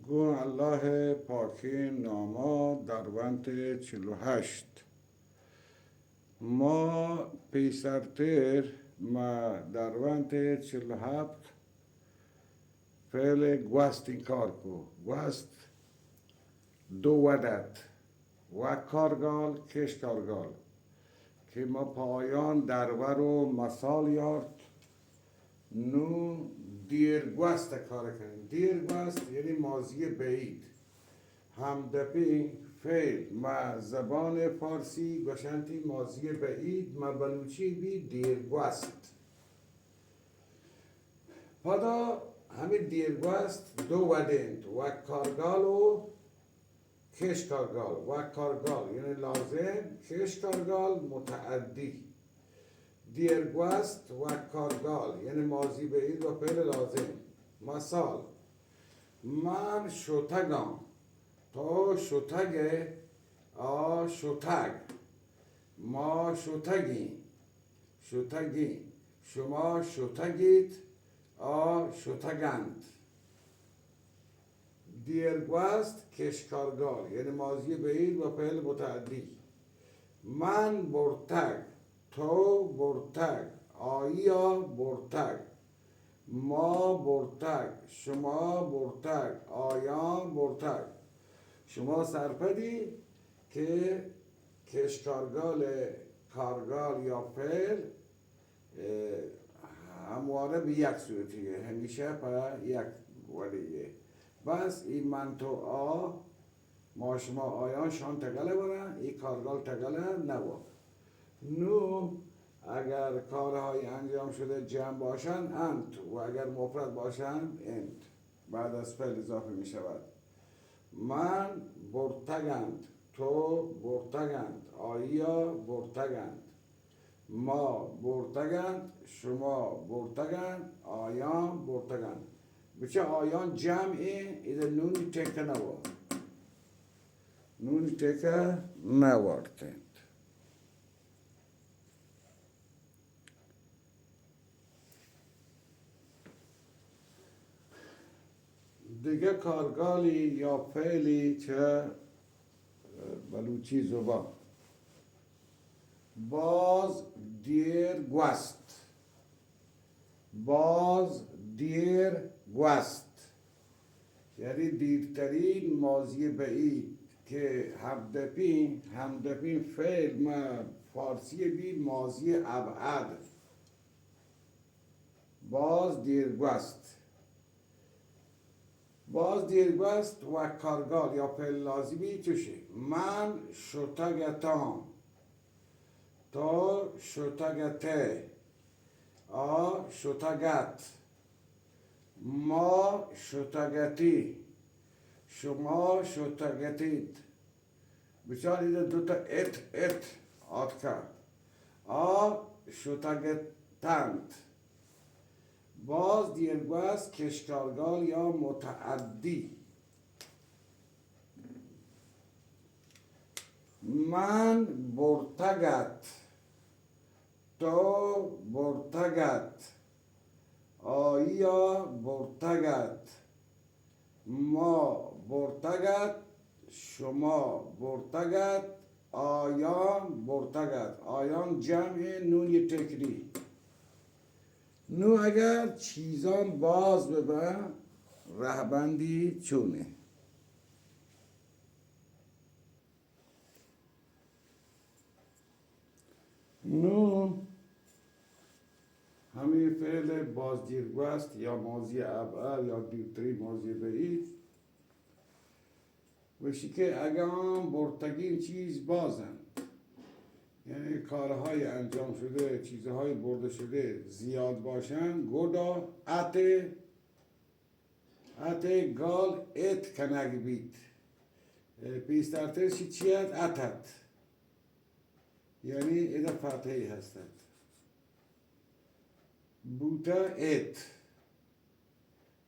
گوں اللہ ءِ پاکیں نام ءَ۔ درونت چل و ہشت۔ ما پیسرتر، ما درونت چل و ہپت فعل گوست انکار کو۔ گوست دو وڑ ات، وکارگال، کشکارگال، کہ ما پہ آیان درور و مثال یارت۔ نوں دیرگوست ءَ کار کنیں۔ دیرگوست یعنی ماضی بعید۔ ہمدپیں فعل ماں زبان فارسی گوشنتی ماضی بعید، ماں بلوچی بی دیرگوست۔ پدا ہمے دیرگوست دو وڑ انت، وکارگال و کشکارگال۔ وکارگال یعنی لازم، کشکارگال متعدی۔ دیرگوست وکارگال یعنی ماضی بعید و فعل لازم۔ مثال، من شتگاں، تو شتگ ئے، آ شتگ، ما شتگیں، شتگیں، شما شتگیت، آ شتگنت۔ دیرگوست کشکارگال یعنی ماضی بعید و فعل متعدی۔ من برتگ، تو برتگ، آییا برتگ، ما برتگ، شما برتگ، آیاں برتگ۔ شما سرپدی کہ کشکارگال ءِ کارگال یا فعل، اه، ہموارہ بہ یک صورتی ءَ، ہمیشہ پہ یک وڑی ءَ۔ بس ای من تو آ، ما شما آیاں شان ٹگل ءَ براں، ای کارگال ٹگل ءَ نہ وا۔ نوں اگر کارهای انجام شده جمع باشند، انت، و اگر مفرد باشند، انت، بعد از فعل اضافه می‌شود. من برتگند، تو برتگند، آییا برتگند، ما برتگند، شما برتگند، آیان برتگند۔ بچہ آیان جمع ایں، ادا نونی ٹکہ نہ وارت۔ نونی ٹکہ نہ وارت انت۔ دگہ کارگالی یا فعلی چہ بلوچی زبان۔ باز دیر گوست۔ باز دیر گوست۔ یعنی دیرترین ماضی بعید کہ ہمدپیں، ہمدپیں فعل ماں فارسی بی ماضی ابعد۔ باز دیر گوست۔ باز دیر گوست وکارگال یا فعل لازمی چوشیں: من شتگ اتاں، تو شتگ اتئے، آ شتگ ات، ما شتگ اتیں، شما شتگ اتیت۔ بچار، ادا دوتا ات، ات آتکا۔ آ شتگ اتنت۔ باز دیر گوست کشکارگال یا متعدی: من برتگ ات، تو برتگ ات، آییا برتگ ات، ما برتگ ات، شما برتگ ات، آیان برتگ ات۔ آیان جمع نونی ٹکری۔ نوں اگر چیزان باز ببن، رہبندی چونیں؟ نوں ہمے فعل باز دیر گوست یا ماضی ابعد یا دیرترین ماضی بعید گوشی کہ اگاں برتگیں چیز باز انت، یعنی کارهای انجام شده، چیزهای برده شده زیاد باشند، گڈا ات ات گال ات کنگ بیت۔ پیسرتر چی، چی ات؟ ات ات۔ یعنی ادا فتحی ہست ات۔ بوتہ ات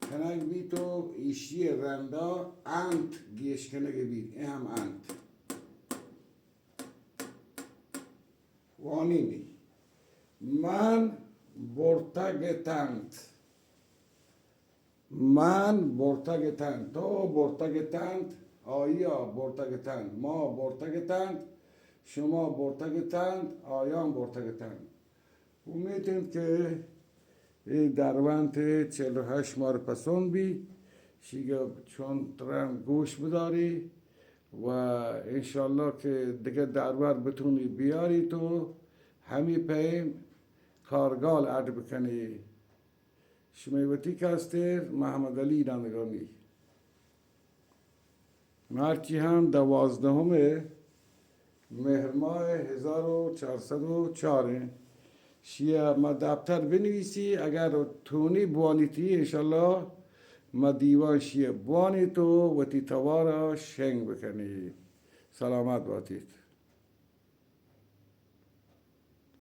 کنگ بیت و ایشی رندا انت گیش کنگ بیت۔ اے ہم انت۔ وانینی: من برتگ اتنت۔ من برتگ اتنت، تو برتگ اتنت، آیا برتگ اتنت، ما برتگ اتنت، شما برتگ اتنت، آیان برتگ اتنت. امیت انت کہ اے درونت چل و ہشت مار پسند بی، شیگا چون تران گوش بداری و انشاءاللہ کہ دگہ درور بتونی بیاری تو ہمی پیم کارگال اڈ بکنی. شمئے وتی کستر محمد علی نندگانی. مرچی ہم دوازدہم مہر ماہ ہزار و چار سد و چار انت. شیئے ما دپتر بنویسی، اگر تونی بوانیتی، انشاءاللہ ما دیوان شیئے بوانیت و وتی توارا شنگ بکنی. سلامت باتیت.